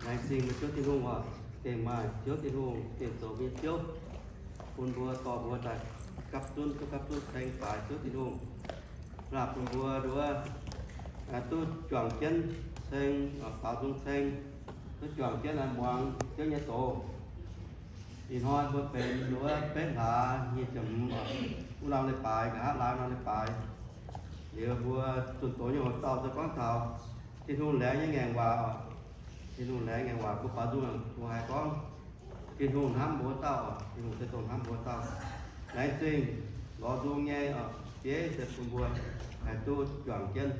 Laengz zingh meih Ziouv Tin-Hungh oc. Gengh maaih Ziouv Tin-Hungh gengh zoux mbuo nyei Ziouv, bun mbuo dorh mbuo daaih gapv zunv, duqv gapv zunv ceng baaix Ziouv Tin-Hungh. Laanh bun mbuo nduov, duqv juangc jienv ceng, baaux nzung ceng, duqv juangc jienv muangx Ziouv nyei doz. Ih hnoi mbuo benx nduov betv hlaax nyic ziepc hmz oc, wuov norm leiz-baaix, nqa'haav laai norm leiz-baaix. Liuz mbuo zunh doz nyei hoc dauh se gorngv taux Tin-Hungh laengz nyei ngaengc waac oc. Tin-Hungh laengz ngaengc waac mbuo baaux nzung mbuo haih gorngv Tin-Hungh hnamv mbuo dauh oc. Tin-Hungh se dongh hnamv mbuo dauh. Laengz zingh lorz nzung nyei oc, bieiv se bun mbuo haih duqv juangc jienv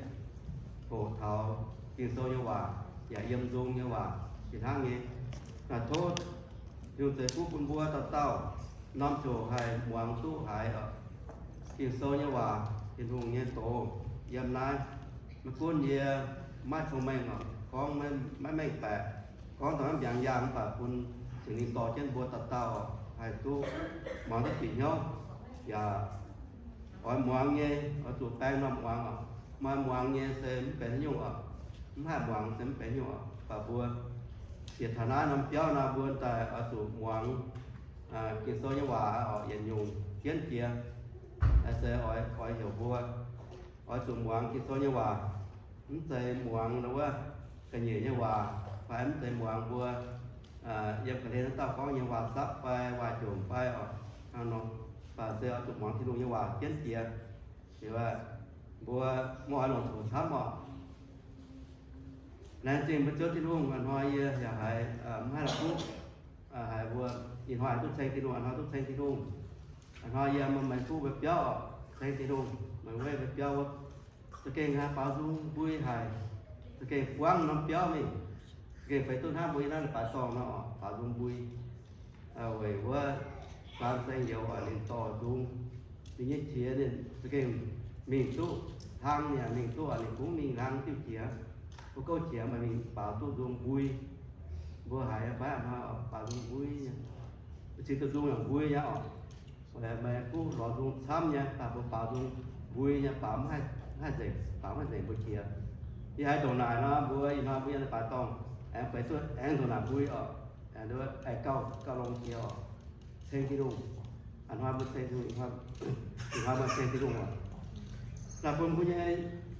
hoqc taux Ging-Sou nyei waac, yaac yiem nzung nyei waac fih hnangv nyei. Naaiv tov Tin-Hungh ceix fuqv bun mbuo dauh dauh norm ziouc haih muangx duqv haiz oc. Ging-Sou nyei waac, Tin-Hungh nyei doz yiem naaiv. Maiv gunv yie maiv cong-mengh oc, gorngv maiv mengh baeqc, gorngv taux maiv mbiaangx yaangh, mv baac bun Singx Lingh dorh jienv mbuo dauh dauh haih duqv muangx duqv bieqc hnyouv, yaac oix muangx nyei, oix zuqc baeng norm muangx oc. Maaih muangx nyei se mv benx haaix nyungc oc. Mv haih muangx se mv benx haaix nyungc oc. Mv baac mbuo bieqc taux naaiv norm biauv nor, mbuo daaih oix zuqc muangx Ging-Sou nyei waac oc, yietc nyungc jienv jiex. Se oix, oix heuc mbuo oix zuqc muangx Ging-Sou nyei waac. Mv zeiz muangx wuov ga'nyiec nyei waac, fai mv zeiz muangx mbuo yiem ga'hlen haaix dauh gorngv nyei waac-sapv fai waac-jomc fai oc, hnangv nor. Mv baac se oix zuqc muangx Tin-Hungh nyei waac jienv jiex. Liuz mbuo mv oix longc coc camv oc. Laengz zingh mbuo Ziouv Tin-Hungh, a'hnoi yie yaac haiz mv haih la'kuqv, haiz mbuo ih hnoi duqv ceng Tin-Hungh, a'hnoi duqv ceng Tin-Hungh. A'hnoi yie maaih fuqv mbuo biauv oc, ceng Tin-Hungh, maaih weiv mbuo biauv wuov, za'gengh haih baaux nzung mbui haic, za'gengh buangv norm biauv mingh, za'gengh feix duqv hnangv mbuo yiem naaiv leiz-baaix dorngh nor oc, baaux nzung mbui. Weic wuov Saan Saeng Youz oix ninh dorh nzung, ninh nyei qiex ninh za'gengh mingh duqv hlang, ninh yaac mingh duqv oc, ninh kungx mingh hlang diuh qiex, mbuo gouv qiex maaih mingh baaux duqv nzung mbui. Mbuo haiz nyei fai a'hnoi baaux nzung mbui nyei, mbuo cingx duqv nzung yaac mbui nyei oc. Meih fuqv lorz nzung camv nyei, mv baac mbuo baaux nzung mbui nyei, baaux mv haih nzengc, baaux mv haih nzengc mbuo qiex. Yie haiz ndongc naaic nor, mbuo ih hnoi mbuo yiem leiz-baaix dorngh aengx feix duqv aengx ndongc naaic mbui oc, aengx gauh, gauh longx jiex oc. Ceng Tin-Hungh, a'hnoi mbuo ceng Tin-Hungh, ih hnoi mbuo ceng Tin-Hungh oc. Naaiv bun mbuo nyei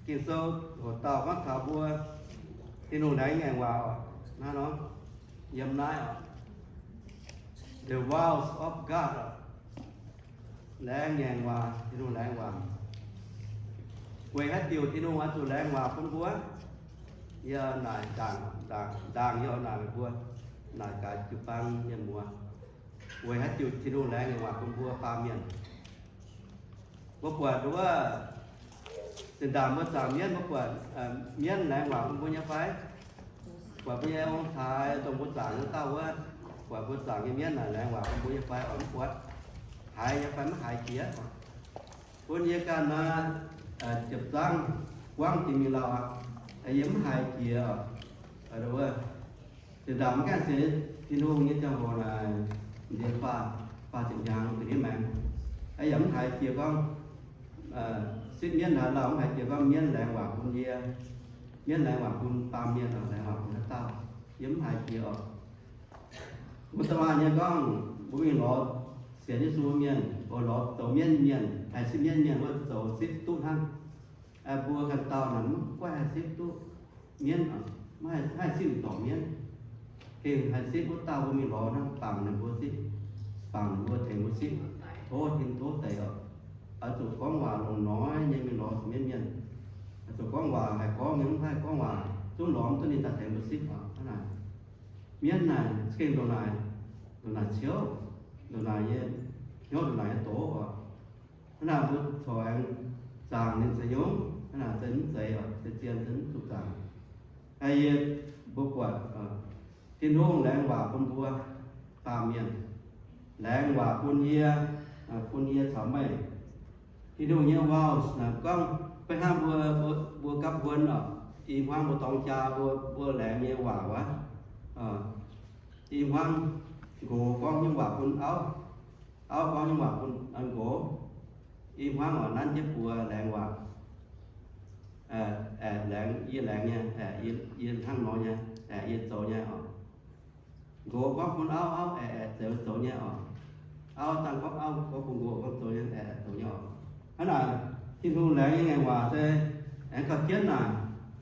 Ging-Sou hoc dauh gorngv taux mbuo Tin-Hungh laengz ngaengc waac oc. Naaiv nor, yiem naaiv oc, the vows of God oc. Laengz ngaengc waac, Tin-Hungh laengz waac. Weic haaix diuc Tin-Hungh oix zuqc laengz waac bun mbuo? Yie naaic ndaangc, ndaangc, ndaangc yie naaic meih mbuo, naaic gaax jiu-baang mienh muoz. Weic haaix diuc Tin-Hungh laengz ngaengc waac bun mbuo baamh mienh? Mbuo buatc wuov, zinh ndaangc mbuo zaangc mienv, mbuo buatc mienv laengz waac bun mbuo nyei fai? Buatc mbuo nyei ong-taaix, dongh mbuo zaangc nyei dauh wuov, buatc mbuo zaangc nyei mienv naaic laengz waac bun mbuo nyei fai? Oix mv buatc, haiz nyei fai mv haiz jiex? Bun yie ganh naaiv, ziepc zangv buangv jiex mingh lauh aqv, yie mv haiz jiex oc. Zinh ndaangc maiv gaengh sienx Tin-Hungh nyei ziangh hoc naaic, nziex faah, faah ziepc hnyangx da'nyeiv maengx, yaac mv haiz jiex gorngv sipv mienv haaix lauh, mv haiz jiex gorngv mienv laengz waac bun yie, mienv laengz waac bun baamh mienh, laengz waac bun haaix dauh, yie mv haiz jiex oc. Mbuo da'maah nyei gorngv mbuo mingh lorz sienx Yesu mienh, oix lorz zoux mienv mienh, haih sipv mienv mienh wuov zoux sipv duqv hnangv. Mbuo ganh dauh naaic mv guaiv haih sipv duqv mienv, mv haih sipv dorngc mienv. Gengh haih sipv wuov dauh mbuo mingh lorz hnangv, bangc ninh mbuo sipv, bangc ninh mbuo tengx mbuo sipv, tov tin tov deix oc. Oix zuqc gorngv waac longc noiz nyei mingh lorz mienv mienh. Oix zuqc gorngv waac haih gorngv nyei, mv haih gorngv waac zungv lorz mv duqv ninh daaih tengx mbuo sipv oc. Hnangv naaic, mienv naaic za'gengh ndongc naaic, ndongc naaic ciouv, ndongc naaic nyei hnyouv, ndongc naaic nyei doz oc. Hnangv naaic mbuo corc aengx zaangc ninh za'nyungc, hnangv naaic se mv zeiz oc, se zien se mv zuqc zaangc. Yie, mbuo buatc Tin-Hungh laengz waac bun mbuo baamh mienh, laengz waac bun yie, bun yie caux meih. Tin-Hungh nyei vows naaic gorngv, beiv hnangv mbuo, mbuo gapv huon oc, i hmuangv mbuo dorng jaa mbuo, mbuo laengz nyei waac wuov, i hmuangv nqox gorngv nyungc waac bun auv, auv gorngv nyungc waac bun nqox, i hmuangv oix nanv jienv buoz laengz waac, aengx laengz yie laengz nyei, aeqv, yie hnangv nor nyei, aeqv, yie zoux nyei oc. Nqox gorngv bun auv, auv aeqv, aeqv, zoux, zoux nyei oc. Auv dangh gorngv auv, gorngv bun nqox, gorngv zoux nyei, aeqv, aeqv, zoux nyei oc. Hnangv naaic, Tin-Hungh laengz nyei ngaengc waac se aengx gauh jienv naaic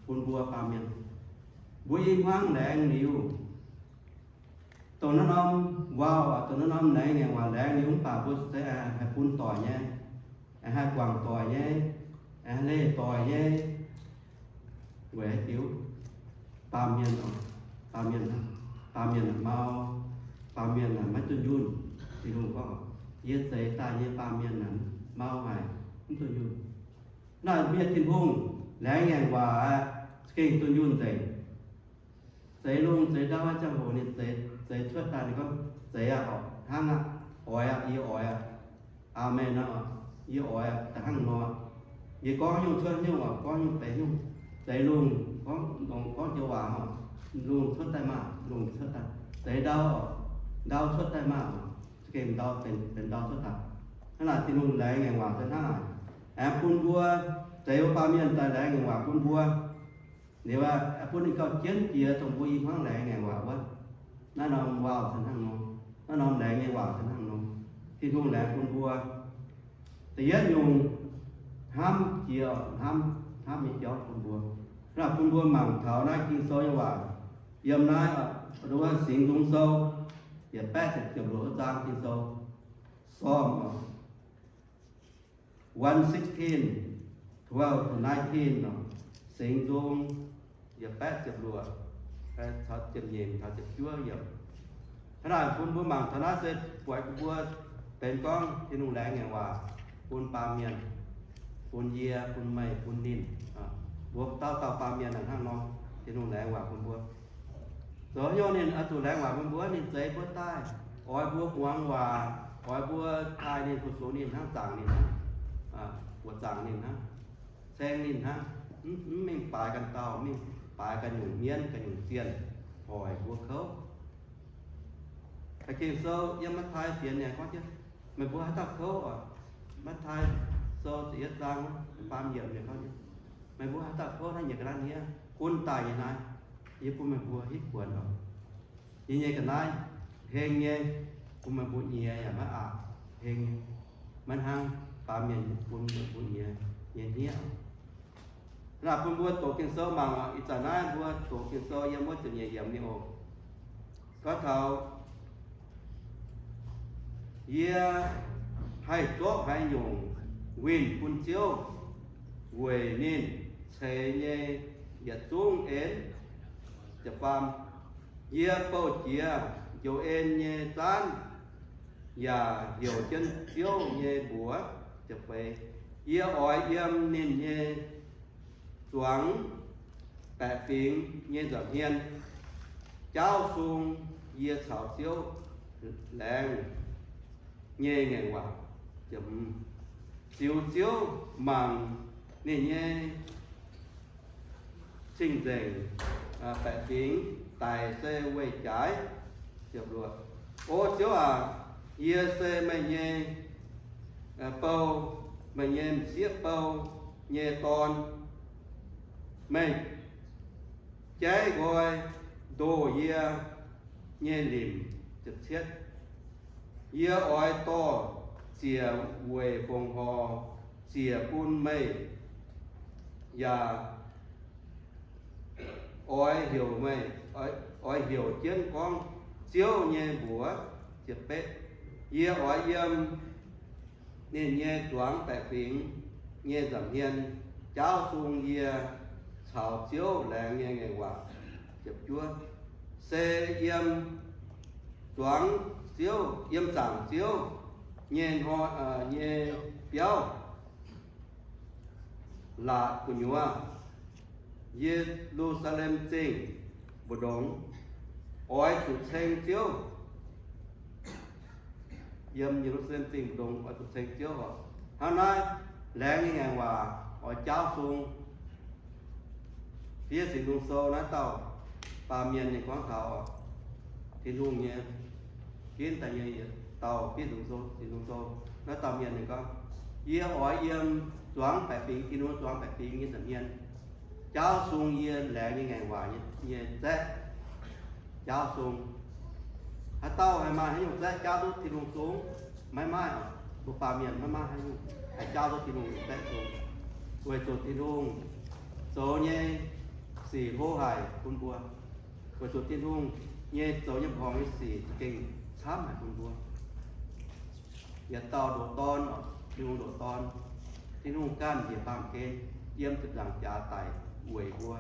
bun mbuo baamh mienh. Mbuo i hmuangv laengz liuz, dongh naaiv norm waac, dongh naaiv norm laengz ngaengc waac laengz liuz mv baac mbuo se haih bun doic nyei, haih guangc doic nyei, haih leih doic nyei, weic haaix diuc? Baamh mienh, baamh mienh, baamh mienh mau, baamh mienh maiv dunh yunh. Tin-Hungh gorngv, yie zeix daaih nyei baamh mienh naaic mau haic, mv dunh yunh. Naaiv mienh Tin-Hungh laengz ngaengc waac aeqv, za'gengh dunh yunh nzengc. Zeix lungh zeix ndau nyei ziangh hoc ninh zeix, zeix cuotv daaih ninh gorngv, zeix aqv, hnangv aqv, oix aqv, yie oix aqv. Aamen aqv, yie oix aqv, da'hnangv nor. Yie gorngv nyungc cuotv nyungc oc, gorngv nyungc benx nyungc. Zeix lungh, gorngv, gorngv joux waac oc, lungh cuotv daaih maah, lungh cuotv daaih. Zeix ndau oc, ndau cuotv daaih maah, za'gengh ndau benx, benx ndau cuotv daaih. Hnangv naaic Tin-Hungh laengz ngaengc waac se hnangv naaic. Aengx bun mbuo, zeix mbuo baamh mienh daaih laengz ngaengc waac bun mbuo. Liuz aqv, bun ninh gauh jienv jiex dongh mbuo i hmuangv laengz ngaengc waac wuov. Naaiv norm waac se hnangv nor, naaiv norm laengz nyei waac se hnangv nor. Tin-Hungh laengz bun mbuo. Da'yietv nyungc, hnamv jiex, hnamv, hnamv nyei jauv bun mbuo. Hnangv naaic bun mbuo mangc taux naaiv Ging-Sou nyei waac. Yiem naaiv, wuov Singx Nzung Sou, yietc baeqv ziepc luoqc wuov zaang Ging-Sou. Psalm, one sixteen, twelve to nineteen nor, Singx Nzung yietc baeqv ziepc luoqc, ziepc nyeic taux ziepc juov yiemc. Hnangv naaic bun mbuo mangc taux naaiv se buatc mbuo benx gorngv Tin-Hungh laengz ngaengc waac bun baamh mienh, bun yie, bun meih, bun ninh. Mbuo dauh dauh baamh mienh hnangv nor, Tin-Hungh laengz waac bun mbuo. Zoux hnyouv ninh oix zuqc laengz waac bun mbuo, ninh zeix mbuo daaih, oix mbuo muangx waac, oix mbuo taaih ninh, fu-sux ninh hnangv, zaangc ninh hnangv, buoqc zaangc ninh hnangv, ceng ninh hnangv, mv mingh baaix ganh dauh, mingh baaix ganh nyungc hmien, ganh nyungc zienh, hoic mbuo kouv. Ging-Sou yiem Matv^taai fienx ninh gorngv jienv, meih mbuo haaix dauh kouv oc? Matv^taai Sou ziepc yietv zaang faam yiemc ninh gorngv jienv, meih mbuo haaix dauh kouv hnangv nyei ga'naaiv hniev, gunv daaih nyei naaiv, yie bun meih mbuo hitv kuonx oc. Yie nyei ga'naaiv heng nyei, bun meih mbuo nyiex yaac maiv aqc, heng nyei, maiv hnangv baamh mienh bun meih mbuo nyiex nyei hniev. Naaic bun mbuo doqc Ging-Sou mangc oc. Ih zanc naaiv mbuo doqc Ging-Sou yiem wuov ziepc nyeic yiemc nyei oc. Gorngv taux, yie haih zorqv haaix nyungc winh bun Ziouv weic ninh ceix nyei yietc zungv en? Yie bouh jiex njoux en nyei zaanv yaac heuc jienv Ziouv nyei mbuox. Yie oix yiem ninh nyei zuangx baeqc fingx nyei nza'hmien jaauv sung yie caux Ziouv laengz nyei ngaengc waac. Ziux Ziouv mangc ninh nyei cing-nzengc baeqc fingx daic se weih jaaix. O Ziouv aac, yie se meih nyei bou, meih nyei m'sieqv bou nyei dorn. Meih jaiv nqoi ndoh yie nyei limc. Yie oix dorh ziec weic fongc horc ziec bun meih, yaac oix heuc meih, oix heuc jienv gorngv Ziouv nyei mbuox. Yie oix yiem ninh nyei zuangx baeqc fingx nyei nza'hmien jaauv sung yie caux Ziouv laengz nyei ngaengc waac. Se yiem zuangx Ziouv, yiem zaangc Ziouv nyei hnoi, nyei biauv laatc gu'nyuoz, Ye^lu^saa^lem Zingh mbu'ndongx, oix zuqc ceng Ziouv. Yiem Ye^lu^saa^lem Zingh mbu'ndongx oix zuqc ceng Ziouv oc. Hnangv naaiv, laengz nyei ngaengc waac oix jaauv sung. Fiev Singx Nzung Sou naaiv dauh baamh mienh ninh gorngv taux oc, Tin-Hungh nyei ginv daaih nyei dauh fiev Singx Nzung Sou. Naaiv dauh mienh ninh gorngv, Yie oix yiem zuangx baeqc fingx, Tin-Hungh zuangx baeqc fingx nyei nza'hmien jaauv sung yie laengz nyei ngaengc waac nyei zaeqv. Jaauv sung. Haaix dauh haih maaih haaix nyungc zaeqv jaauv duqv Tin-Hungh sung? Maiv maaih oc. Mbuo baamh mienh maiv maaih haaix nyungc haih jaauv duqv Tin-Hungh nyei zaeqv sung. Weic zuqc Tin-Hungh zoux nyei sic hlo haic bun mbuo. Weic zuqc Tin-Hungh nyei zoux nyei mbuoqc nyei sic za'gengh camv haic bun mbuo. Yietc dauh ndoqc Dorn oc, Tin-Hungh ndoqc Dorn. Tin-Hungh ganh njiec baamh gen yiem ziepc nzaangc jaax daic weic mbuo.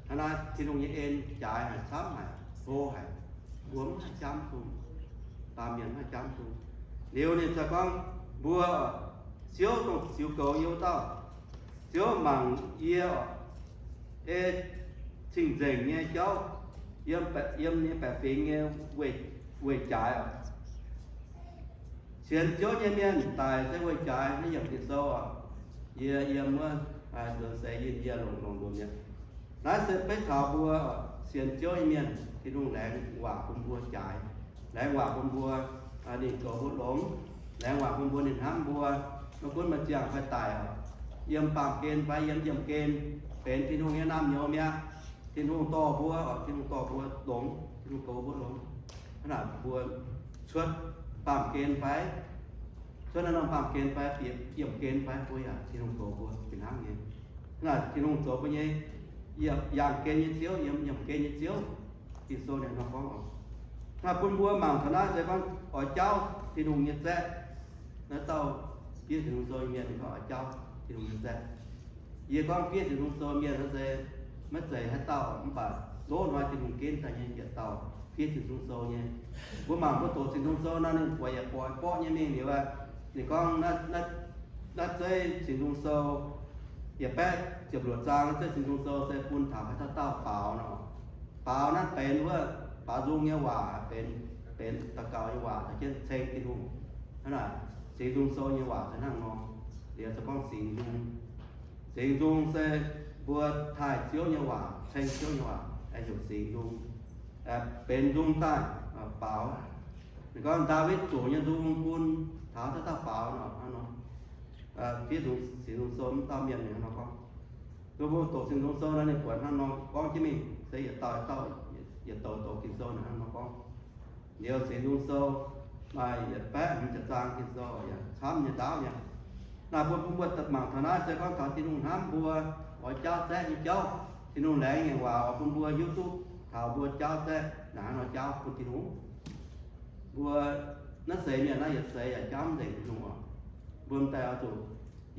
Hnangv naaiv Tin-Hungh nyei en jaaix haic, camv haic, hlo haic. Mbuo mv haih jaauv sung, baamh mienh mv haih jaauv sung. Liuz ninh se gorngv mbuo, Ziouv dongh ziux goux yie wuov dauh, Ziouv mangc yie oc, ei cing-nzengc nyei jauv, yiem, yiem nyei baeqc fingx nyei weih, weih jaaix oc. Sienx Ziouv nyei mienh daic se weih jaaix. Naaiv yiemc Ging-Sou oc. Yie yiem wuov nzuonx seix yinh yie longc, longc nzuonx nyei. Naaiv se beiv taux mbuo sienx Ziouv nyei mienh, Tin-Hungh laengz waac bun mbuo jaaix, laengz waac bun mbuo, ninh goux mbuo longx, laengz waac bun mbuo, ninh hnamv mbuo. Maiv gunv maaih ziangh fai daic oc, yiem baamh gen fai yiem yiemh gen, benx Tin-Hungh nyei naamh nyouz mi'aqv. Tin-Hungh dorh mbuo oc, Tin-Hungh dorh mbuo longx, Tin-Hungh goux mbuo longx. Hnangv naaic mbuo cuotv baamh gen fai, cuotv naaiv norm baamh gen fai bieqc yiemh gen fai, mbuo yaac Tin-Hungh goux mbuo fih hnangv nyei. Hnangv naaic Tin-Hungh zoux mbuo nyei yangh gen nyei Ziouv, yiem yiemh gen nyei Ziouv. Ging-Sou ninh nor gorngv oc. Hnangv naaic bun mbuo mangc taux naaiv se gorngv oix jaauv Tin-Hungh nyei zaeqv. Naaiv dauh fiev Singx Nzung Sou nyei mienh ninh gorngv oix jaauv Tin-Hungh nyei zaeqv. Yie gorngv fiev Singx Nzung Sou mienh naaiv se maiv zeiz haaix dauh, mv baac lov hnoi Tin-Hungh ginv daaih nyei yietc dauh fiev Singx Nzung Sou nyei. Mbuo mangc mbuo doqc Singx Nzung Sou naaiv ninh buatc yaac buatc borqv nyei mingh liuz, ninh gorngv naaiv, naaiv zeiv Singx Nzung Sou, yietc baeqv ziepc luoqc zaang naaiv zeiv Singx Nzung Sou se bun taux haaix dauh dauh baaux nor. Baaux naaiv benx wuov baaux nzung nyei waac, benx, benx daux gaux nyei waac, caux jienv ceng Tin-Hungh. Hnangv naaic Singx Nzung Sou nyei waac se hnangv nor. Liuz se gorngv Singx Nzung. Singx Nzung se mbuo taaih Ziouv nyei waac, ceng Ziouv nyei waac, aengx heuc Singx Nzung, benx nzung daaih baaux. Ninh gorngv Ndaawitv zuqc nyei nzung bun taux haaix dauh baaux nor, hnangv nor. Fiev Singx Nzung Sou wuov dauh mienh ninh hnangv nor gorngv. Mbuo mbuo doqc Singx Nzung Sou naaiv ninh buatc hnangv nor gorngv jienv mingh, se yietc dauh yietc dauh, yietc douz doqc Ging-Sou naaic hnangv nor gorngv. Liuz Singx Nzung Sou maaih yietc baeqv hmz ziepc zaang Ging-Sou yaac camv nyei ndaauv nyei. Naaiv bun, bun mbuo mangc taux naaiv se gorngv taux Tin-Hungh hnamv mbuo, oix jaauv zaeqv nyei jauv. Tin-Hungh laengz ngaengc waac oix bun mbuo hiuv duqv taux mbuo jaauv zaeqv naaic hnangv nor jaauv bun Tin-Hungh. Mbuo naaiv seix mienh naaiv yietc seix yaac jaauv mv nzengc Tin-Hungh oc. Mbuo m'daaih oix zuqc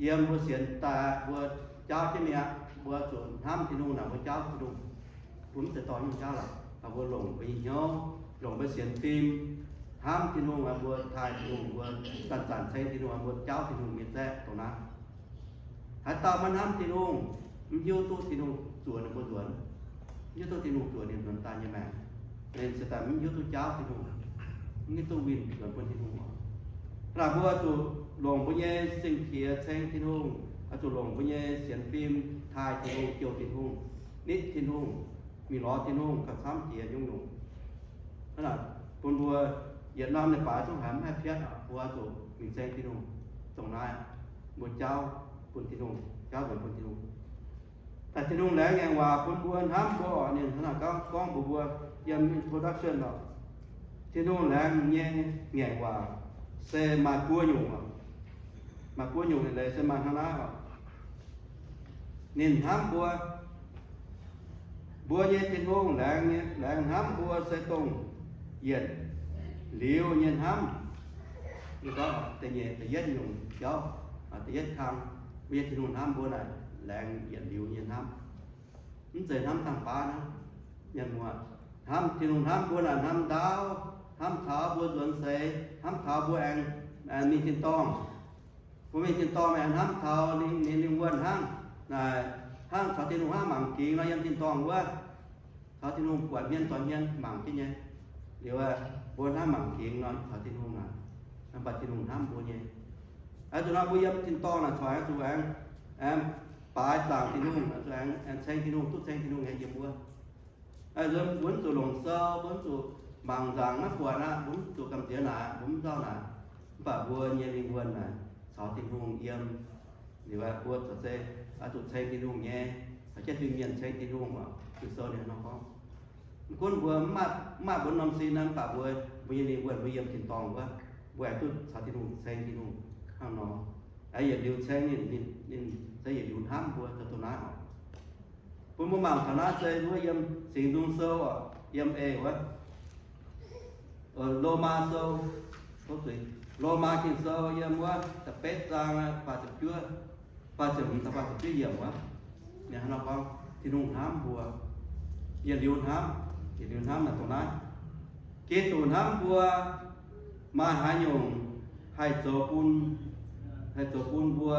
yiem mbuo sienx daaih aqv, mbuo jaauv jienv mingh aqv, mbuo zuqc hnamv Tin-Hungh naaic mbuo jaauv Tin-Hungh. Mbuo mv zeiz dorh nyungc jaauv lorqc, mbuo longc mbuo nyei hnyouv, longc mbuo sienx fim, hnamv Tin-Hungh, mbuo taaih Tin-Hungh, mbuo zanc-zanc ceng Tin-Hungh, mbuo jaauv Tin-Hungh nyei zaeqv dongh naaiv. Haaix dauh maiv hnamv Tin-Hungh, mv hiuv duqv Tin-Hungh zuoqc ninh mbuo nzuonx, mv hiuv duqv Tin-Hungh zuoqc ninh nzuonx daaih nyei maengc. Ninh se daaih mv hiuv duqv jaauv Tin-Hungh, mv hiuv duqv winh nzuonx bun Tin-Hungh oc. Hnangv naaic mbuo zuqc longc mbuo nyei sing-qiex ceng Tin-Hungh, zuqc longc mbuo nyei sienx fim taaih Tin-Hungh, jouh Tin-Hungh, nitv Tin-Hungh, mingh lorz Tin-Hungh gauh camv jiex nyungc-nyungc. Hnangv naaic bun mbuo yietc norm leiz-baaix zungv haiz mv haih piatv oc, mbuo zuqc mingh ceng Tin-Hungh. Dongh naaiv mbuo jaauv bun Tin-Hungh, jaauv nzuonx bun Tin-Hungh. Daaih Tin-Hungh laengz ngaengc waac bun mbuo, hnamv mbuo oc. Ninh hnangv naaic gorngv, gorngv mbuox mbuo yiem introduction oc, Tin-Hungh laengz nyei ngaengc waac se maaih buo nyungc oc. Maaih buo nyungc leiz se maaih hnangv naaiv oc. Ninh hnamv mbuo, mbuo nyei Tin-Hungh laengz, laengz hnamv mbuo se dongh yietc liuz nyei hnamv. Ninh gorngv da'nyeic, da'yietv nyungc jauv, da'yietv kang, mbuo nyei Tin-Hungh hnamv mbuo naaic laengz yietc liuz nyei hnamv. Mv zeiz hnamv dangh baav hnangv. Mienh muoz, hnamv Tin-Hungh hnamv mbuo naaic hnamv ndaauv, hnamv taux mbuo nzuonx seix, hnamv taux mbuo aengx mingh tin-dorngh. Mbuo mingh tin-dorngh aengx hnamv taux ninh, ninh, ninh wuonh hnangv naaic, hnangv caux Tin-Hungh hnangv mangc gingx nor yiem tin-dorngh wuov, caux Tin-Hungh buatc hmien doix hmien mangc jienv nyei. Liuz mbuo hnangv mangc gingx nor caux Tin-Hungh naaic, mv baac Tin-Hungh hnamv mbuo nyei. Zuqc nor mbuo yiem tin-dorngh naaic corc aengx zuqc aengx, aengx baaix zaangc Tin-Hungh, zuqc aengx, aengx ceng Tin-Hungh, duqv ceng Tin-Hungh aengx yiem mbuo. Mbuo mv zuqc longc sou, mbuo mv zuqc mangc nzaangc maiv buatc aqv, mbuo mv zuqc gamh nziex naaic, mbuo mv nzauh naaic, mv baac mbuo nyei lingh wuonh naaic caux Tin-Hungh yiem. Liuz mbuo corc se zuqc ceng Tin-Hungh nyei. Jaiv fin-mienh ceng Tin-Hungh oc, Ging-Sou ninh nor gorngv. Mv gunv mbuo mv maaih, mv maaih mbuo norm sin naaiv, mv baac mbuo, mbuo nyei lingh wuonh mbuo yiem tin-dorngh wuov, mbuo haih duqv caux Tin-Hungh ceng Tin-Hungh hnangv nor. Aengx yietc liuz ceng ninh, ninh, ninh se yietc liuz hnamv mbuo zoux dongh naaiv oc. Bun mbuo mangc taux naaiv se wuov yiem Singx Nzung Sou oc, yiem eix wuov, Lomaa Sou, Lomaa Ging-Sou yiem wuov da'betv zaang faah ziepc juov, faah ziepc hmz, faah ziepc juov yiemc wuov, ninh hnangv nor gorngv, Tin-Hungh hnamv mbuo, yietc liuz hnamv, yietc liuz hnamv naaic dongh naaiv. Giduc hnamv mbuo maaih haaix nyungc haih zoux bun, haih zoux bun mbuo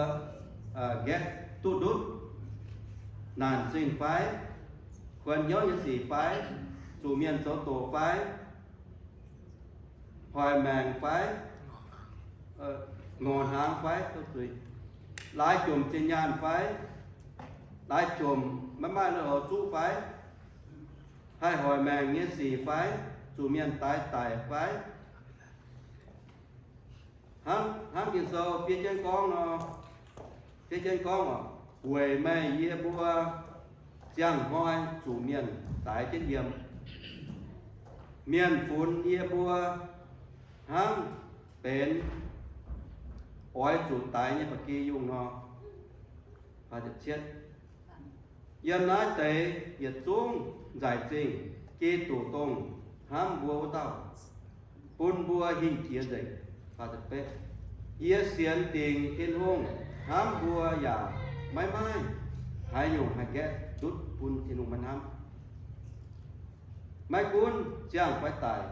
nqaeqv duqv ndutv? Naanc zingh fai? Kuonx hnyouv nyei sic fai? Zuqc mienh zoux doqc fai? Hoic maengc fai? Ngorc hnaangx fai? Laaix jomc zinh nyaanh fai? Laaix jomc maiv maaih lui-houx zuqv fai? Haih hoic maengc nyei sic fai? Zuqc mienh daix daic fai? Hnangv Ging-Sou fiev jienv gorngv nor, fiev jienv gorngv oc, weic meih yie mbuo ziangh hnoi zuqc mienh daix jienv yiem. Mienh funx yie mbuo hnangv benx oix zuqc daix nyei ba'gi yungh nor. Yiem naaiv deix yietc zungv nzaic zingh Giduc dongh hnamv mbuo wuov dauh, bun mbuo hingh jiex nzengc. Yie sienx dingc Tin-Hungh hnamv mbuo yaac maiv maaih haaix nyungc haih nqaeqv ndutv bun Tin-Hungh maiv hnamv. Maiv gunv ziangh fai daic,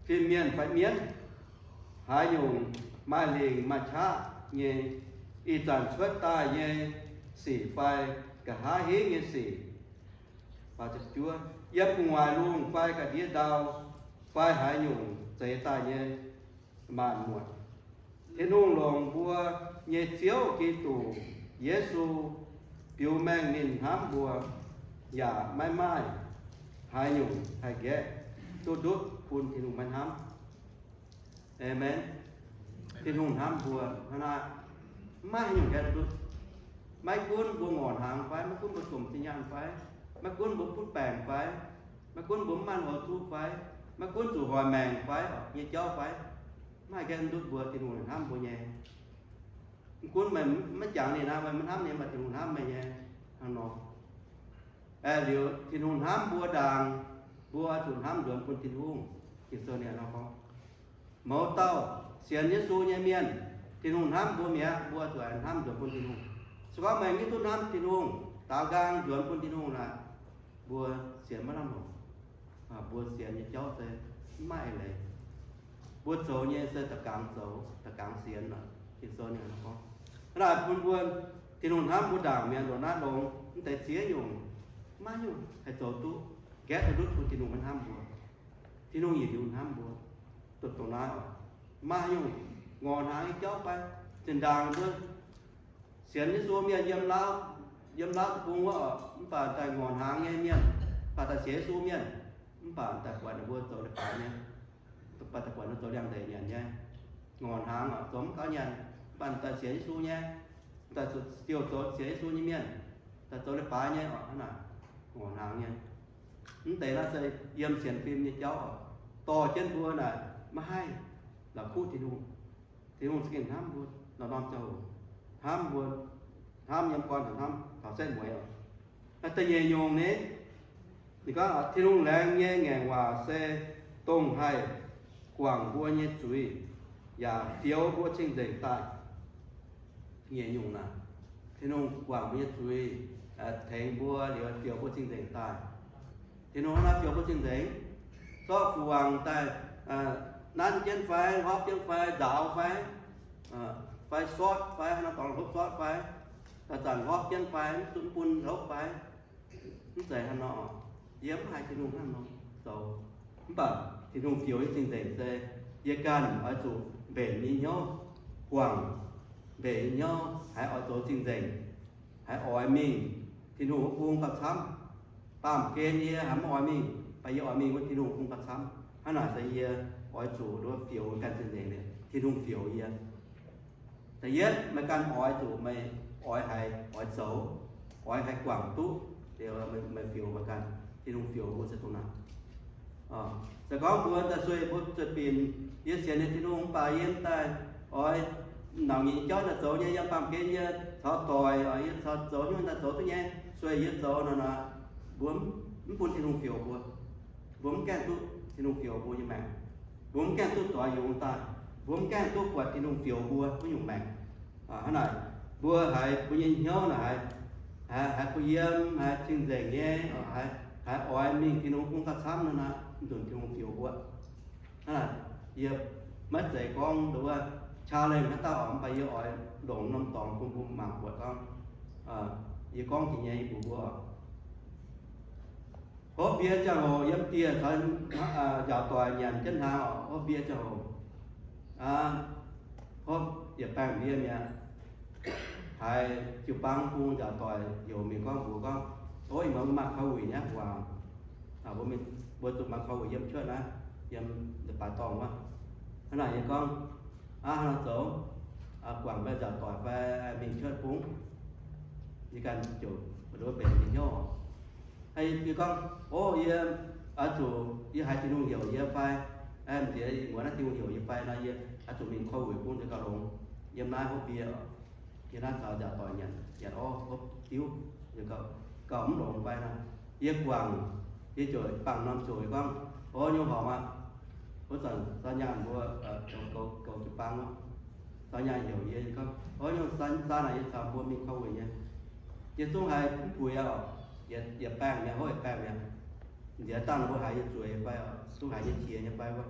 fin-mienh fai mienv, haaix nyungc maaih lingc maaih qaqv nyei, ih zanc cuotv daaih nyei sic fai nqa'haav hingv nyei sic, yiem gu'nguaaic lungh fai ga'ndiev ndau, fai haaix nyungc zeix daaih nyei maanc muotc, Tin-Hungh longc mbuo nyei Ziouv Giduc Yesu biux mengh ninh hnamv mbuo, yaac maiv maaih haaix nyungc haih nqaeqv duqv ndutv bun Tin-Hungh maiv hnamv. Aamen. Tin-Hungh hnamv mbuo hnangv naaiv, maiv maaih haaix nyungc nqaeqv duqv ndutv. Maiv gunv mbuo ngorc hnaangx fai, maiv gunv mbuo jomc zinh nyaanh fai, maiv gunv mbuo butv baengc fai, maiv gunv mbuo mv maaih lui-houx zuqv fai, maiv gunv zuqc hoic maengc fai, nyei jauv fai, maiv haih nqaeqv ndutv mbuo Tin-Hungh hnamv mbuo nyei. Mv gunv meih maiv jangx ninh naaic, meih maiv hnamv ninh, mv baac Tin-Hungh hnamv meih nyei hnangv nor. Aengx liuz, Tin-Hungh hnamv mbuo ndaangc, mbuo oix zuqc hnamv nzuonx bun Tin-Hungh. Ging-Sou ninh nor gorngv, mouz dauh sienx Yesu nyei mienh, Tin-Hungh hnamv mbuo mi'aqv, mbuo zuqc aengx hnamv nzuonx bun Tin-Hungh. Se gorngv meih maiv duqv hnamv Tin-Hungh, daaux nqaang nzuonx bun Tin-Hungh naaic, mbuo sienx maiv lamh longc. Mbuo sienx nyei jauv se maiv maaih eix leiz. Mbuo zoux nyei se da'gaangc zoux, da'gaangc sienx oc. Ging-Sou ninh gorngv, hnangv naaic bun mbuo, Tin-Hungh hnamv mbuo ndaangc mi'aqv, ndongc naaiv longx, mv deix ziex nyungc, maiv nyungc haih zoux duqv nqaeqv duqv ndutv bun Tin-Hungh maiv hnamv mbuo. Tin-Hungh yietc liuz hnamv mbuo, duqv dongh naaiv oc. Maaih nyungc ngorc hnaangx nyei jauv fai, zinh ndaangc mbuo sienx Yesu mienh yiem Laauv, yiem Laauv deic-bung wuov oc, mv baac daaih ngorc hnaangx nyei mienh, mv baac daaih sienx Yesu mienh, mv baac daaih buatc ninh mbuo zoux leiz-baaix nyei, mv baac daaih buatc ninh mbuo zoux liangx-ndeic nyanc nyei, ngorc hnaangx oc, zoux mv gauh nyanc, mv baac daaih sienx Yesu nyei, daaih diuh zoux sienx Yesu nyei mienh, daaih zoux leiz-baaix nyei oc, hnangv naaic, ngorc hnaangx nyei. Mv deix naaiv se yiem sienx fim nyei jauv oc, dorh jienv mbuo naaic maiv haih la'kuqv Tin-Hungh. Tin-Hungh za'gengh hnamv mbuo norm-norm ziangh hoc, hnamv mbuo, hnamv yiem gorn taux hnamv taux setv mueiz oc. Da'nyeic nyungc ni, ninh gorngv Tin-Hungh laengz nyei ngaengc waac se dongh haih guangc mbuo nyei zuiz yaac fioux mbuo cing-nzengc daaih. Nyeic nyungc naaic, Tin-Hungh guangc mbuo nyei zuiz, tengx mbuo liuz fioux mbuo cing-nzengc daaih. Tin-Hungh hnangv naaiv fioux mbuo cing-nzengc, zorqv fuqv-wangc daaih nanv jienv fai, hopv jienv fai, nzaaux fai, fai sortv fai, hnangv naaiv dorngx hlopv sortv fai, daaih zanc hopv jienv fai, mv duqv bun hlopv fai, mv zeiz hnangv nor. Yie mv haiz Tin-Hungh hnangv nor zoux. Mv baac Tin-Hungh fioux nyei cing-nzengc se yie ganh oix zuqc mbenc nyei hnyouv, guangc mbenc nyei hnyouv, haiz oix zoux cing-nzengc, haiz oix mingh Tin-Hungh wuov bung gauh camv. Baamh gen yie haiz mv oix mingh, mv baac yie oix mingh wuov Tin-Hungh bung gauh camv. Hnangv naaic se yie oix zuqc nduov fioux ganh cing-nzengc, Tin-Hungh fioux yie. Da'yietv, meih ganh oix zuqc meih oix haiz oix zoux, oix haih guangc duqv, meih fioux meih ganh, Tin-Hungh fioux mbuo se dongh naaic. Se gorngv mbuo daaih sueih mbuo zuqc binc, yie sienx nyei Tin-Hungh mv baac yie daaih oix nauc nyeic jauv daaih zoux nyei, yiem baamh gen yie caux doic, yie caux zoux nyungc daaih zoux duqv nyei, sueih yie zoux nor, mbuo mv bun Tin-Hungh fioux mbuo. Mbuo mv gaengh duqv Tin-Hungh fioux mbuo nyei maengc. Mbuo mv gaengh duqv zoux yungz daaih. Mbuo mv gaengh duqv buatc Tin-Hungh fioux mbuo wuov nyungc maengc. Hnangv naaic, mbuo haiz mbuo nyei hnyouv naaic, haiz kuh yiem, haiz cing-nzengc nyei, haiz oix mingh Tin-Hungh bung gauh camv nor, mv nzunc Tin-Hungh fioux mbuo. Hnangv naaic, yie maiv zeiz gorngv nduov challenge haaix dauh, mv baac yie oix longc norm dorngx bun mbuo mangc buatc gorngv, yie gorngv jiex nyei yie mbuox mbuo, hopv ndie ziangh hoc yiem dieh caux njaaux doic nyanc jienv hnaangx oc, hopv ndie ziangh hoc, hopv yietc baengh ndie mi'aqv. Haiz jiu-baang bung njaaux doic heuc mingh gorngv mbuox gorngv, o, ih muonz mbuo maaih korv-wuic nyei waac, mbuo zuqc maaih korv-wuic yiem cuotv naaiv, yiem baaix dorngh wuov. Hnangv naaic yie gorngv, aav, hnangv naaic zoux, guangc meih njaaux doic fai mingh cuotv bung, yie ganh ziouc mbuox mbuo benx nyei hnyouv. Yie gorngv, o, yie oix zuqc, yie haiz Tin-Hungh heuc yie fai, m'nziex muonz naaiv Tin-Hungh heuc yie fai nor, yie oix zuqc mingh korv-wuic bung nzengc gauh longx. Yiem naaiv hopv ndie, yiem naaiv caux njaaux doic nyanc, nyanc orv hopv diuv, gauh mv longx fai nor, yie guangc, yie ziouc bangc norm ziouc yie gorngv, o, nyungc horpc aqv. Wuov zanc zaux nyaanh mbuo goux jiu-baang, zaux nyaanh heuc yie gorngv, o, nyungc zaan naaic yie caux mbuo mingh korv-wuic nyei. Yie zungv haiz mv puix aqv, yietc baengh mi'aqv, hopv yietc baengh mi'aqv. Nziex dangh mbuo haiz yie zueiz fai oc, zungv haiz yie qiex nyei fai wuov.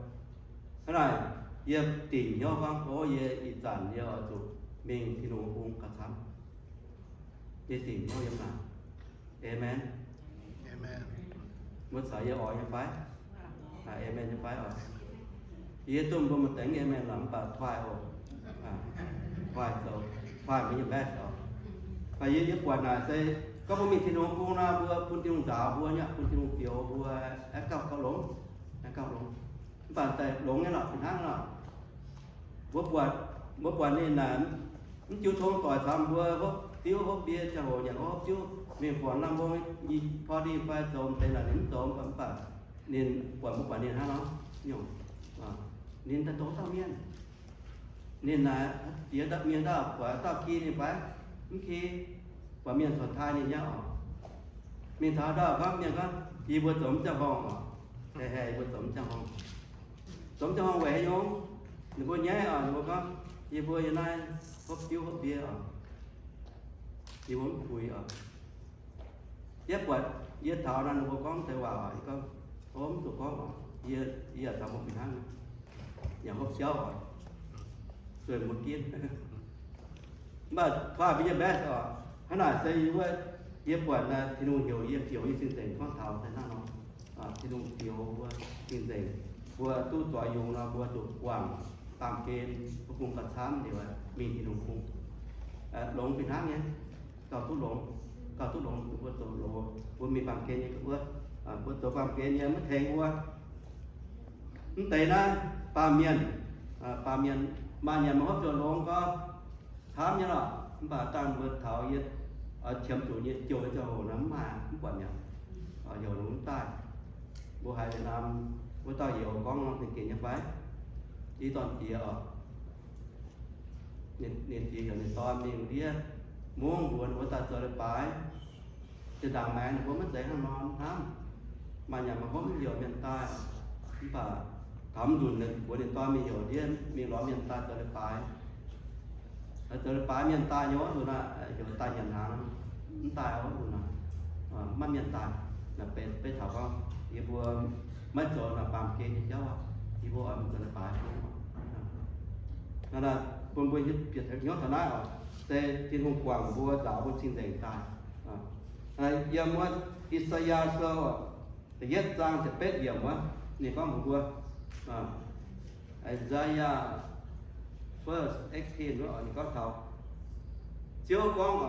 Hnangv naaic, yie dingc hnyouv gorngv, o, yie ih zanc yie oix zuqc mingh Tin-Hungh bung gauh camv. Yie dingc hnyouv yiem naaic. Aamen. Mbuo caux yie oix nyei fai? Aamen nyei fai oc? Yie duqv mbuo maaih deix aamen lorqc, mv baac try oc. Try zoux, try mbuo nyei best oc. Mv baac yie, yie buatc naaic se gorngv mbuo mingh Tin-Hungh bung nor, mbuo bun Tin-Hungh nzaaux mbuo nyei, bun Tin-Hungh fioux mbuo, aengx gauh, gauh longx, aengx gauh longx. Mv baac daaih longx nyei lorqc, fih hnangv lorqc. Mbuo buatc, mbuo buatc ninh naaic, mv jiu tong doic camv, mbuo hopv diuv hopv ndie ziangh hoc nyanc hopv diuv, mingh buatc lamh mbong i pov ndie fai zoux m'deix naaic ninh mv zoux, mv baac ninh buatc, mbuo buatc ninh hnangv nor, nyungc, ninh daaih douz dauh mienh. Ninh naaic jiex mienh ndaauv, buatc dauh ki ninh fai? Mv ki. Buatc mienh corc taaih ninh nyei oc. Mingh taux ndaauv gorngv, mienh gorngv, yie mbuo zoux mv ziangh horngh oc. Heh heh, yie mbuo zoux mv ziangh horngh. Zoux mv ziangh horngh weic haaix nyungc? Ninh mbuo nyaiv oc, ninh mbuo gorngv, yie mbuo yiem naaiv hopv diuv hopv ndie oc. Yie mbuo mv puix oc. Yie buatc, yie taux naaiv ninh mbuo gorngv deix waac oc, yie gorngv, o, mv zuqc gorngv oc. Yie, yie yaac taux mbuo fih hnangv. Yaac hopv jauv oc. Sueih mbuo ginv. Mv baac try mbuo nyei best oc. Hnangv naaic se yie wuov, yie buatc naaiv Tin-Hungh heuc yie fioux yie cing-nzengc gorngv taux se hnangv nor. Tin-Hungh fioux mbuo cing-nzengc, mbuo duqv zoux yungz nor mbuo zuqc guangc baamh gen, mbuo bungx gauh camv liuz mingh Tin-Hungh bung. Longx fih hnangv nyei. Gauh duqv longx, gauh duqv longx, mbuo zoux loz, mbuo mingh baamh gen nyei wuov, mbuo zoux baamh gen nyei maiv tengx mbuo. Mv deix naaiv baamh mienh, baamh mienh maaih nyanc maaih hopv ziouc longx gau, camv nyei lorqc. Mv baac dangh mbuo taux yie qiemx zuqc nyei jouh nyei ziangh hoc nor mv maaih, mv buatc mi'aqv. Heuc longx mv daaih. Mbuo haiz Yietc-Naamh wuov dauh youz gorngv nor, ninh gengh nyei fai? Div dorn-diex oc. Ninh diex heuc ninh dorn mingh ndiev mungv mbuox ninh mbuo daaih zoux leiz-baaix. Zinh ndaangc maengx ninh mbuo maiv zeiz hnangv nor hnamv. Maaih nyanc maaih hopv mv heuc mienh daaih. Mv baac taux mv nzunc ninh mbuox ninh dorn mingh heuc ndiev mingh lorz mienh daaih zoux leiz-baaix. Zoux leiz-baaix mienh daaih nyei wuov nzunc aqv, heuc daaih nyanc hnaangx, mv daaih wuov nzunc aqv, maiv mienh daaih. Naaiv benx beiv taux gorngv yie mbuo maiv zoux naaiv baamh gen nyei jauv aqv. Yie mbuo oix mingh zoux leiz-baaix. Naaiv bun mbuo bieqc hnyouv taux naaiv oc, se Tin-Hungh guangc mbuo, nzaaux mbuo cing-nzengc daaih. Yiem wuov I^saa^yaa Sou da'yietv zaang ziepc betv yiemc wuov, ninh gorngv mbuox mbuo, Isaiah first eighteen wuov, ninh gorngv taux Ziouv gorngv,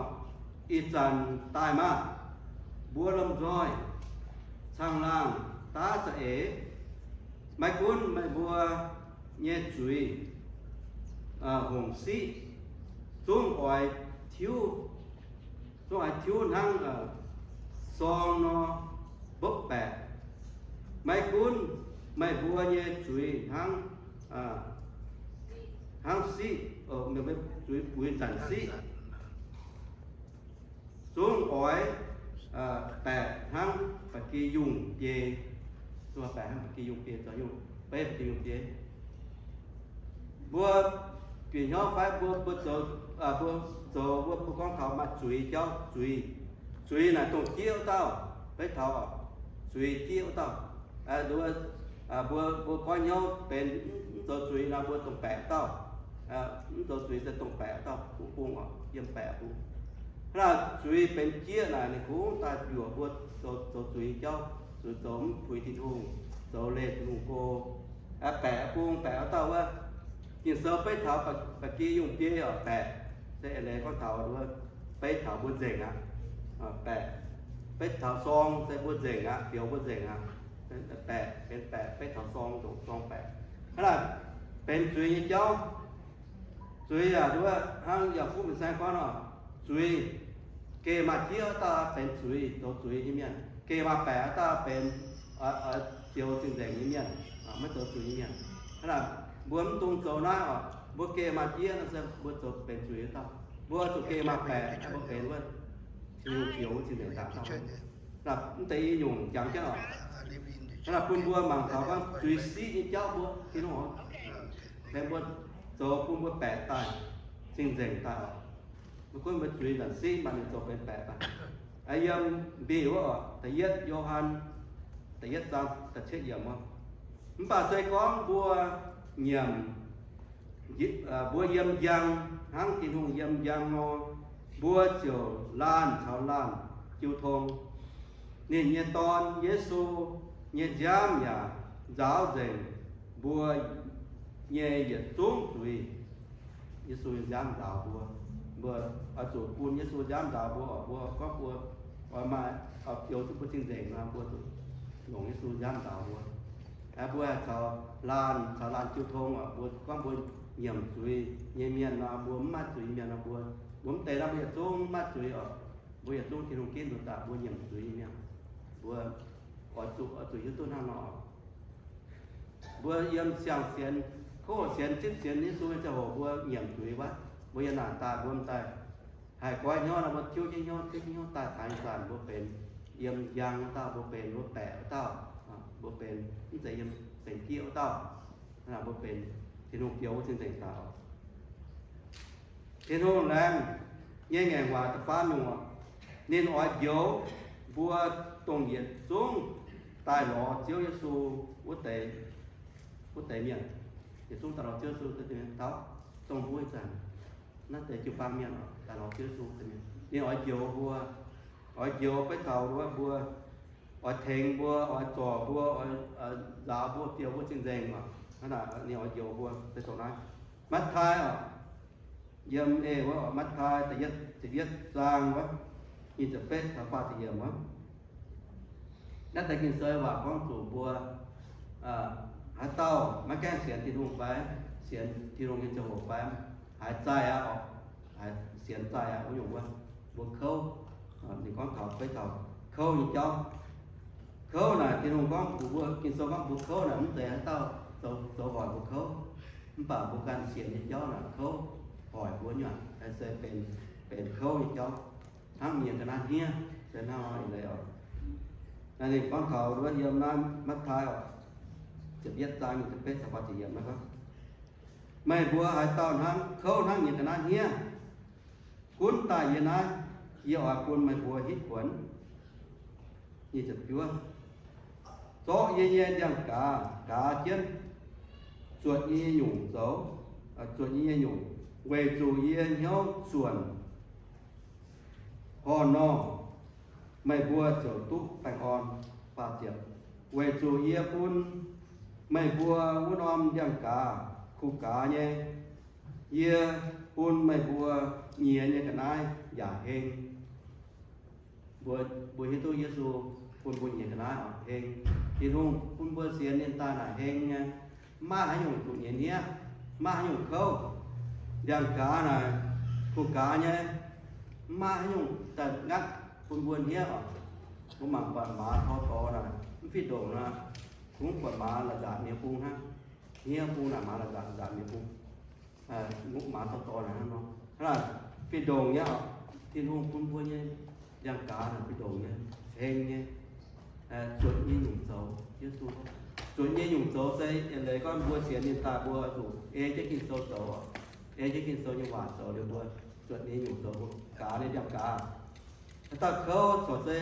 ih zanc daaih maah! Mbuo lomh nzoih caangh laangh daav za'eix. Maiv gunv meih mbuo nyei zuiz hongc siqv, zungv oix tiuv zungv haiz tiuv hnangv sorng nor, mbopv baeqc. Maiv gunv meih mbuo nyei zuiz hnangv, hnangv siqv, zuiz buix nzanc siqv, zungv oix baeqc hnangv ba'gi yungh biei. Zungv baeqc hnangv ba'gi yungh biei, zoux nyungc beiv ba'gi yungh biei. Mbuo bieqc hnyouv fai mbuo, mbuo zoux, mbuo zoux, mbuo, mbuo gorngv taux maaih zuiz jauv, zuiz, zuiz naaic dongh jieqv wuov dauh, beiv taux zuiz jieqv wuov dauh. Mbuo, mbuo goiv hnyouv benx mv zoux zuiz nor, mbuo dongh baeqc wuov dauh. Mv zoux zuiz se dongh baeqc wuov dauh bungx-bung oc, yiem baeqc bung. Hnangv naaic zuiz benx jieqv naaic, ninh kungx daaih mbiuoqc mbuo zoux, zoux zuiz jauv, zuqc zoux mv puix Tin-Hungh, zoux leih Tin-Hungh go. Baeqc bung, baeqc wuov dauh wuov. Ging-Sou beiv taux ba'gi yungh biei oc, baeqc se eix leiz gorngv taux wuov, beiv taux mbuo nzengc aqv. Baeqc, beiv taux sorng se mbuo nzengc aqv, fioux mbuo nzengc aqv. Baeqc benx baeqc, beiv taux sorng, ndongc sorng baeqc. Hnangv naaic benx zuiz nyei jauv. Zuiz yaac nduov hnangv Yaakopv fin-saeng gorngv nor, zuiz, geh maaih jieqv wuov dauh benx zuiz, zoux zuiz nyei mienh. Geh maaih baeqc wuov dauh benx oix fioux cing-nzengc nyei mienh, maiv zoux zuiz nyei mienh. Hnangv naaic mbuo mv dungx zoux naaiv oc. Mbuo geh maaih jieqv nor se mbuo zoux benx zuiz wuov dauh. Mbuo zuqc geh maaih baeqc, mbuo benx wuov Tin-Hungh fioux wuov cing-nzengc daaih dauh. Mv deix i nyungc jangx jienv oc. Hnangv naaic bun mbuo mangc taux gorngv zuiz siqv nyei jauv mbuo, Tin-Hungh, mbuo zoux bun mbuo baeqc daaih, cing-nzengc daaih oc. Maiv gunv mbuo zuiz nzanc siqv, mv baac ninh zoux benx baeqc daaih. Yiem mbiv wuov oc, da'yietv Yo^han, da'yietv zaang da'cietv yiemc wuov. Mv baac se gorngv mbuo nyiemc, mbuo yiem njang hnangv Tin-Hungh yiem njang nor, mbuo ziouc laanh caux laanh jiu tong. Ninh nyei Dorn, Yesu, nyei nziaamv yaac nzaaux nzengc mbuo nyei yietc zungv zuiz. Yesu nyei nziaamv nzaaux mbuo. Mbuo oix zuqc bun Yesu nziaamv nzaaux mbuo, mbuo gorngv mbuo oix maaih, oix fioux duqv mbuo cing-nzengc nor, mbuo zuqc longc Yesu nziaamv nzaaux mbuo. Mbuo haih caux laanh, caux laanh jiu tong oc. Mbuo gorngv mbuo nyiemc zuiz nyei mienh nor, mbuo mv maaih zuiz nyei mienh nor, mbuo, mbuo mv deix nor, mbuo yietc zungv mv maaih zuiz oc. Mbuo yietc zungv Tin-Hungh ginv nduqc daaih mbuo nyiemc zuiz nyei mienh. Mbuo oix zuqc, oix zuqc hiuv duqv hnangv nor. Mbuo yiem siang-sienx, kouv sienx, zipv sienx Yesu nyei ziangh hoc mbuo nyiemc zuiz wuov. Mbuo yiem naaic daaih mbuo m'daaih haih goiv hnyouv nor, mbuo tiuv jienv hnyouv, tiuv jienv hnyouv daaih taux ih zanc mbuo benx yiem njang wuov dauh, mbuo benx mbuo baeqc wuov dauh, mbuo benx mv zeiz yiem benx jieqv wuov dauh. Mbuo benx Tin-Hungh fioux wuov cing-nzengc daaih. Tin-Hungh laengz nyei ngaengc waac da'faam nyungc oc. Ninh oix njoux mbuo dongh yietc zungv daaih lorz Ziouv Yesu wuov deix, wuov deix mienh. Yietc zungv daaih lorz Ziouv Yesu wuov deix mienh taux dongh mbuo ih zanc naaiv deix jiu-baang mienh oc, daaih lorz Ziouv Yesu wuov deix mienh. Ninh oix njoux mbuo, oix njoux beiv taux wuov mbuo, oix tengx mbuo, oix zorc mbuo, oix nzaaux mbuo, fioux mbuo cing-nzengc oc. Hnangv naaic ninh oix njoux mbuo se dongh naaiv. Matv^taai oc, yiem eix wuov, Matv^taai da'yietv, ziepc yietv zaang wuov, nyic ziepc betv taux faah ziepc yiemc wuov. Naaiv deix Ging-Sou waac gorngv zuqc mbuo, haaix dauh maiv gaengh sienx Tin-Hungh fai sienx Tin-Hungh nyei ziangh hoc fai haiz zaih aqv oc, haiz sienx zaih aqv wuov nyungc wuov, mbuo kouv. Ninh gorngv taux beiv taux kouv nyei jauv. Kouv naaic Tin-Hungh gorngv mbuo, Ging-Sou gorngv mbuo kouv naaic mv zeiz haaix dauh zoux, zoux hoic mbuo kouv, mv baac mbuo ganh sienx nyei jauv naaic kouv hoic mbuo nyei, se benx, benx kouv nyei jauv. Hnangv mienh ga'naaiv hniev se hnangv nor eix leiz oc. Naaiv ninh gorngv taux wuov yiem naaiv Matv^taai oc, ziepc yietv zaang nyic ziepc betv taux faah ziepc yiemc naaiv gorngv, meih mbuo haaix dauh hnangv, kouv hnangv mienh ga'naaiv hniev, gunv daaih yie naaiv, yie oix bun meih mbuo hitv kuonx. Nyic ziepc juov, zorqv yie nyei ndiangx-gaaz gaaz jienv, zuotc yie nyei nyungc zoux, zuotc yie nyei nyungc, weic zuqc yie hnyouv zuonc horh nor, meih mbuo ziouc duqv baengh orn. Faah ziepc, weic zuqc yie bun meih mbuo wuov norm ndiangx-gaaz kuh gaaz nyei, yie bun meih mbuo nyiex nyei ga'naaiv yaac heng. Mbuo, mbuo hiuv duqv Yesu bun mbuo nyiex ga'naaiv oc heng. Tin-Hungh bun mbuo sienx ninh daaih naaic heng nyei, mv maaih haaix nyungc zuqc nyiex hniev, mv maaih haaix nyungc kouv. Ndiangx-gaaz naaic kuh gaaz nyei, Mv maaih haaix nyungc daaih ngatv bun mbuo hniev oc. Mbuo mangc buatc maaz tor dorh naaic, mv fih ndongc naaic, kungx buatc maaz la'nzaatc mi'aqv bung hnangv. Hniev bung naaic maaz la'nzaatc, nzaatc mi'aqv bung. Maaz tor dorh naaic hnangv nor, hnangv naaic fih ndongc nyei oc. Tin-Hungh bun mbuo nyei ndiangx-gaaz naaic fih ndongc nyei, heng nyei. Zuotc nyei nyungc zoux, Yesu zuotc nyei nyungc zoux se eix leiz gorngv mbuo sienx ninh daaih mbuo zuqc ei jienv Ging-Sou zoux oc. Ei jienv Ging-Sou nyei waac zoux liuz mbuo zuotc nyei nyungc zoux mbuo gaaz nyei ndiangx-gaaz. Haaix dauh kouv corc se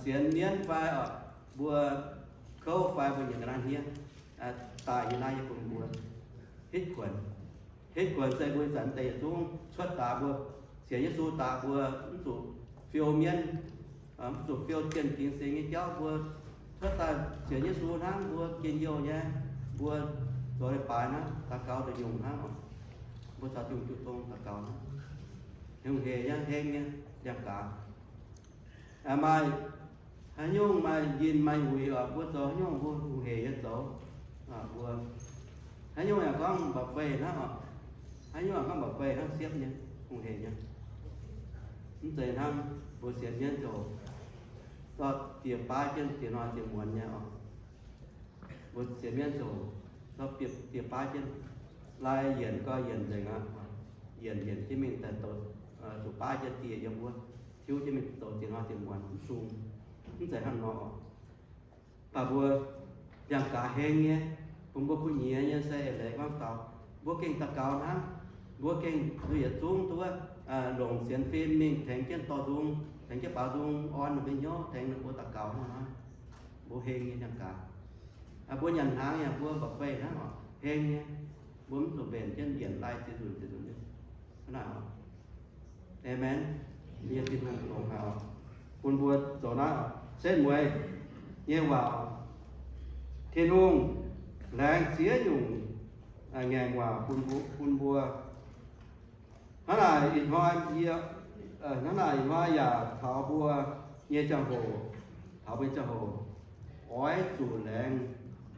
sienx mienv fai oc, mbuo kouv fai mbuo nyanc ga'naaiv hniev, daaih yie naaiv yie bun mbuo hitv kuonx. Hitv kuonx se mbuo zanc deix yietc zungv cuotv daaih mbuo sienx Yesu daaih mbuo mv zuqc fiou mienv, mv zuqc fiou jienh dingx singx nyei jauv. Mbuo cuotv daaih sienx Yesu hnangv, mbuo njien-youh nyei, mbuo zoux leiz-baaix hnangv, daux gaux nduqc nyungc hnangv oc. Mbuo caux Tin-Hungh jiu tong daux gaux hnangv. Hungh heic nyei, heng nyei, ndiangx-gaaz. Maaih haaix nyungc maaih njien maaih wuic oc, mbuo zoux haaix nyungc mbuo hungh heic nyei zoux. Mbuo haaix nyungc yaac gorngv mba'fei hnangv oc. Haaix nyungc yaac gorngv mba'fei hnangv, siepv nyei, hungh heic nyei. Mv zeiz hnangv mbuo sienx mienv ziouc zorqv dieh baav jienv ziex hnoi ziex muonz nyei oc. Mbuo sienx mienv ziouc zorqv dieh baav jienv, lai yienc gau yienc nzengc aqv. Yienc yienc jienv mingh daaih douz, zuqc baav jienv dieh yiem wuov, tiuv jienv mingh douz ziex hnoi ziex muonz mv sung. Mv zeiz hnangv nor oc. Baac mbuo ndiangx-gaaz heng nyei, bun mbuo kuh nyiex nyei se eix leiz gorngv taux mbuo gengh daux gaux hnangv. Mbuo gengh nduov yietc zungv duqv longc sienx fim mingh tengx jienv dorh nzung, tengx jienv baaux nzung, orn ninh mbuo hnyouv, tengx ninh mbuo daux gaux hnangv nor. Mbuo heng nyei ndiangx-gaaz. Mbuo nyanc hnaangx yaac mbuo mba'fei hnangv oc, heng nyei. Mbuo mv zuqc mbenc jienv yienc lai ziex nzunc ziex nzunc nyei. Hnangv naaic oc. Aamen. Yie Tin-Hungh longx haic oc, bun mbuo zoux naaiv oc, setv mueiz nyei waac. Tin-Hungh laengz ziex nyungc ngaengc waac bun mbuo. Hnangv naaic ih hnoi yie, hnangv naaic ih hnoi yaac taux mbuo nyei ziangh hoc, taux mbuo nyei ziangh hoc, oix zuqc laengz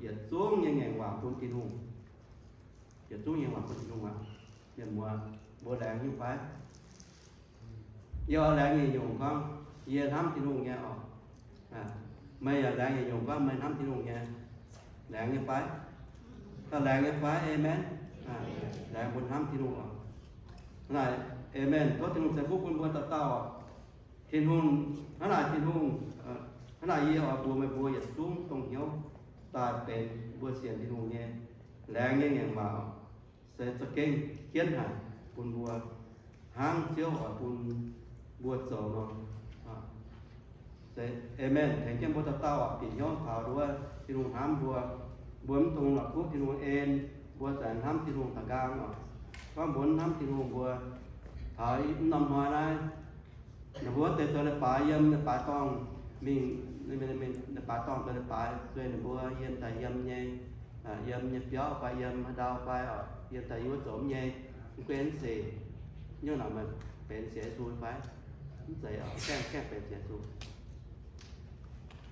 yietc zungv nyei ngaengc waac bun Tin-Hungh. Yietc zungv nyei waac bun Tin-Hungh aqv. Mienh muoz, mbuo laengz nyungc fai? Yie oix laengz nyei nyungc gorngv yie hnamv Tin-Hungh nyei oc. Meih yaac laengz nyei nyungc gorngv meih hnamv Tin-Hungh nyei. Laengz nyei fai? Daaih laengz nyei fai? Aamen. Laengz mbuo hnamv Tin-Hungh oc. Naaic, aamen. Tov Tin-Hungh ceix fuqv bun mbuo dauh dauh oc. Tin-Hungh, hnangv naaic Tin-Hungh, hnangv naaic yie oix mbuox meih mbuo yietc zungv dongh hnyouv daaih benx mbuo sienx Tin-Hungh nyei laengz nyei ngaengc waac oc. Se za'gengh jienv haic bun mbuo hnangv Ziouv oix bun mbuo zoux nor. Se aamen. Tengx jienv mbuo dauh dauh bieqc hnyouv taux nduov Tin-Hungh hnamv mbuo. Mbuo mv dungx la'kuqv Tin-Hungh en, mbuo zanc hnamv Tin-Hungh da'nqaang oc. Gorngv mbuo mv hnamv Tin-Hungh mbuo taux mv norm hnoi naaiv, ninh mbuo wuov deix zoux leiz-baaix yiem leiz-baaix dorngh mingh, leiz-baaix dorngh zoux leiz-baaix, sueih ninh mbuo yiem daaih yiem nyei, yiem nyei biauv fai yiem haaix ndau fai oc, yiem daaih yiem wuov zoux mv nyei, mv guei mv seix, nyungc naaic meih benx sienx Yesu fai? Mv zeiz oc, gaengh gaengh benx sienx Yesu.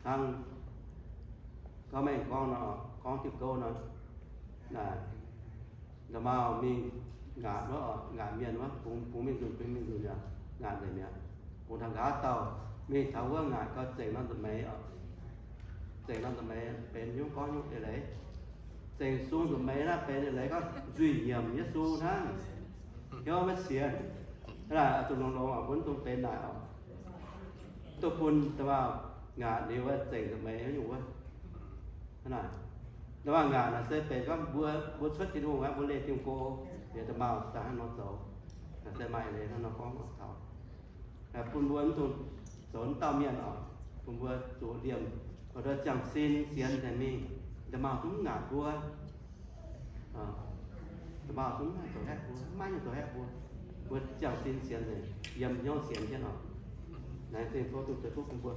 Hnangv gorngv mengh gorngv nor, gorngv diuh gouv nor, naaic, nda'maauh mingh ngaatc wuov, ngaatc mienh wuov, bungx mingh nzunc, bungx mingh nzunc yaac ngaatc nzengc mi'aqv. Bungx taux nqa'haav dauh mingh taux wuov ngaatc gau zengc norm nza'hmien oc. Zengc norm nza'hmien benx nyungc gorngv nyungc eix leiz. Zengc sung nza'hmien naaiv benx eix leiz gorngv nzuih nyiemc Yesu hnangv. Hnyouv maiv sienx. Hnangv naaic zuqc longx-longx oc, mbuo mv dungx benx naaic oc. Duqv bun nda'maauh ngaatc liuz zengc nza'hmien nyungc wuov. Hnangv naaic, nda'maauh ngaatc naaic se benx gorngv mbuo, mbuo cuotv Tin-Hungh aqv, mbuo leih Tin-Hungh go, liuz nda'maauh daaih hnangv nor zoux. Naaic se maaih eix leiz hnangv nor gorngv taux bun mbuo mv dungx zoux wuov dauh mienh oc, bun mbuo zuqc liemh, ziangh sin sienx nzengc mingh, nda'maauh zungv mv ngaatc mbuo. Nda'maauh zungv mv haih zoux haeqv mbuo, maiv haih zoux haeqv mbuo. Mbuo ziangh sin sienx nzengc, yiem hnyouv sienx jienv oc. Naaiv Tin-Hungh tov Tin-Hungh ceix fuqv bun mbuo.